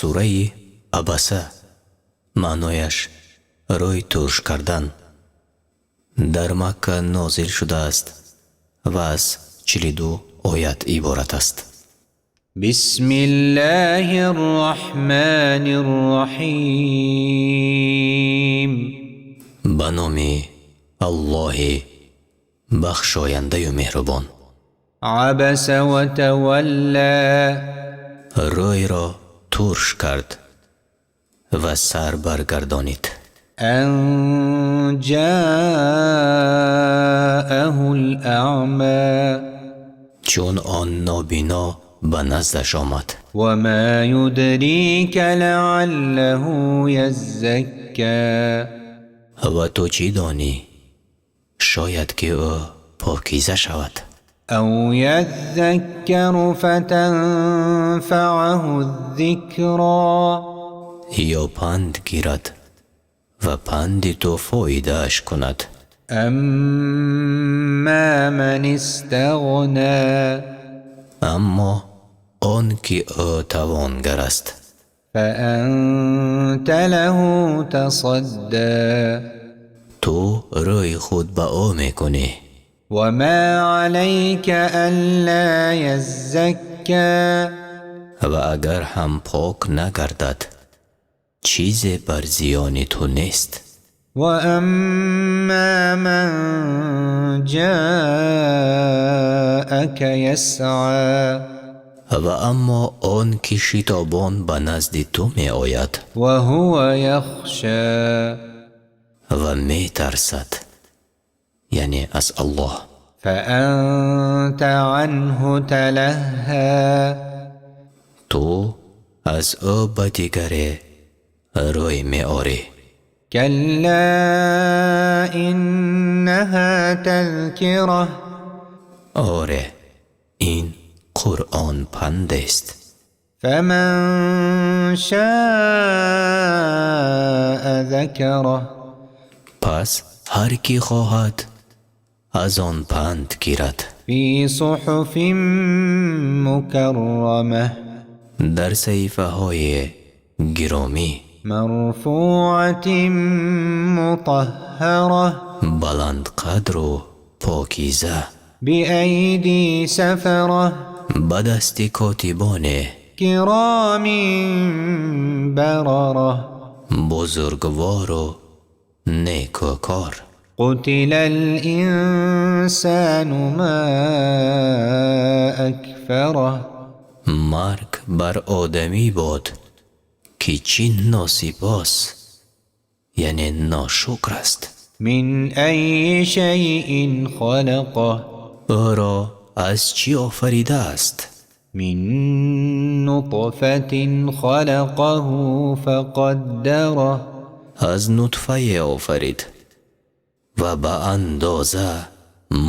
Сураи Абаса, маънояш рӯй турш кардан, дар Макка нозил шудааст ва аз 42 оят иборат аст. بسم الله الرحمن الرحيم. Ба номи Аллоҳи бахшояндаю меҳрубон. عبس وتولى. Рӯйро турш кард ва сар баргардонид. أن جاءه الأعمى. Чун он нобино ба наздаш омад. وما يدريك لعله يزكى. Ва ту чӣ донӣ, шояд ки ӯ покиза шавад. أو يذكر فتنفعه الذكرى. Ё панд гирад ва панди ту фоидааш кунад. أما من استغنى. Аммо он ки ӯ тавонгар аст. فأنت له تصدى. Ту рӯи худ ба ӯ мекунӣ. وما عليك ألا يزكى. Ва агар ҳам пок нагардад, чизе бар зиёни ту нест. وأما من جاءك يسعى. Ва аммо он ки шитобон ба назди ту меояд. وهو يخشى. Ва метарсад, яъне аз Аллоҳ. فأنت عنه تلهى. Ту аз ӯ ба дигаре рӯй меорӣ. كلا إنها تذكرة. Оре, ин Қуръон пандест. فمن شاء ذكره. Пас ҳар кӣ хоҳад, аз он панд гирад. في صحف مكرمة. Дар саҳифаҳои гиромӣ. مرفوعة مطهرة. Баландқадру покиза. بأيدي سفرة. Ба дасти котибоне. كرام بررة. Бузургвору некӯкор. قتل الإنسان ما أكفره. Марг бар одамӣ бод, ки чӣ носипос, яъне ношукр аст. من أي شيء خلقه. Ӯро аз чӣ офаридааст? من نطفة خلقه فقدره. Аз нутфае офарид ва ба андоза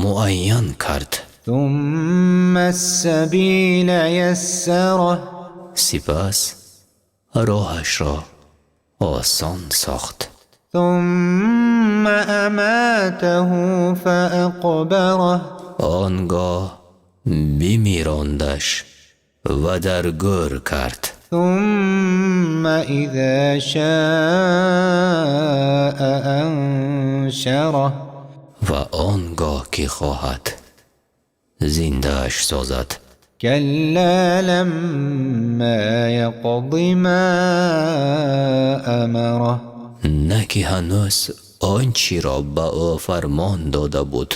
муайян кард. ثم السبيل يسره. Сипас роҳашро осон сохт. ثم أماته فأقبره. Он гоҳ бимирондаш ва дар гӯр кард. ثم إذا شاء أنشره. Ва он гоҳ ки хоҳад, зиндааш созад. كلا لما يقض ما أمره. На ки ҳанӯз он чиро ба ӯ фармон дода буд,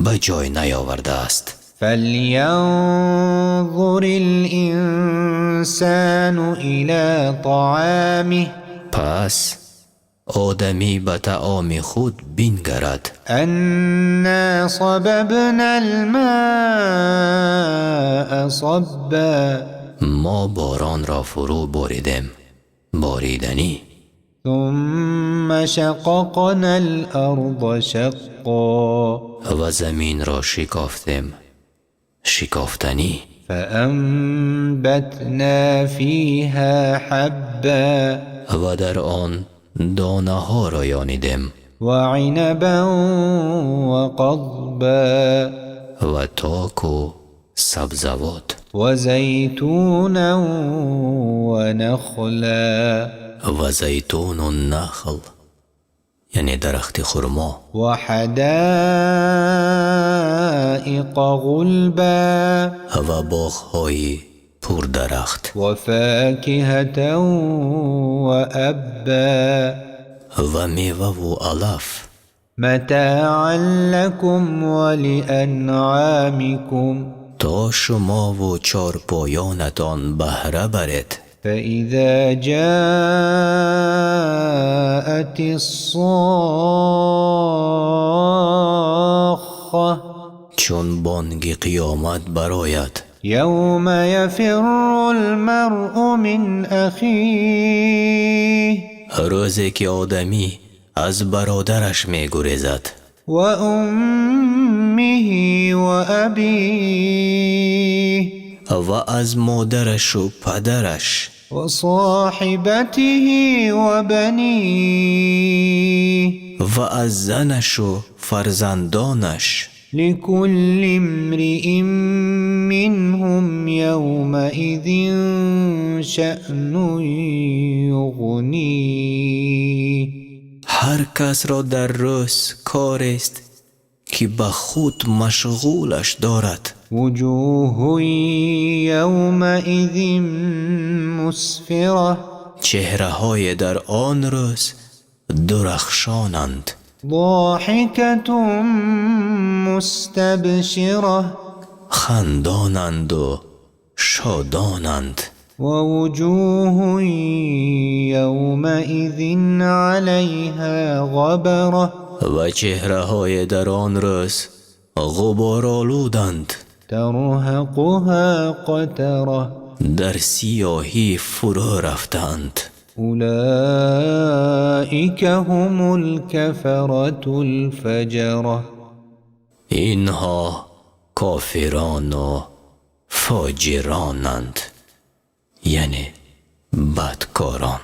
ба ҷой наёвардааст. فلينظر الإنسان إلى طعامه. Пас одамӣ ба таоми худ бингарад. أنا صببنا الماء صبا. Мо боронро фурӯ боридем, бориданӣ. ثم شققنا الأرض شقا. Ва заминро шикофтем, шикофтанӣ. فأنبتنا فيها حبا. Ва дар он донаҳо рӯёнидем. وعنبا وقضبا. Ва току сабзавот. وزيتونا ونخلا. Ва зайтуну нахл, яъне дарахти хурмо. وحدائق غلبا. Ва боғҳои пурдарахт. وفاكهة وأبا. Ва меваву алаф. متاعا لكم ولأنعامكم. То шумову чорпоёнатон баҳра баред. فإذا جاءت الصاخة. Чун бонги қиёмат барояд. يوم يفر المرء من أخيه. Рӯзе ки одамӣ аз бародараш мегурезад. وأمه وأبيه. Ва аз модарашу падараш. وصاحبته وبنيه. Ва аз занашу фарзандонаш. لكل امرئ منهم يومئذ شأن يغنيه. Ҳар касро дар рӯз корест, ки ба худ машғулаш дорад. وجوه يومئذ مسفرة. Чеҳраҳое дар он рӯз дурахшонанд. ضاحكة مستبشرة. Хандонанду шодонанд. ووجوه يومئذ عليها غبرة. Ва чеҳраҳое дар он рӯз ғуборолуданд. ترهقها قترة. Дар сиёҳӣ фурӯ рафтаанд. أولئك هم الكفرة الفجرة. Инҳо кофирону фоҷиронанд, яъне бадкорон.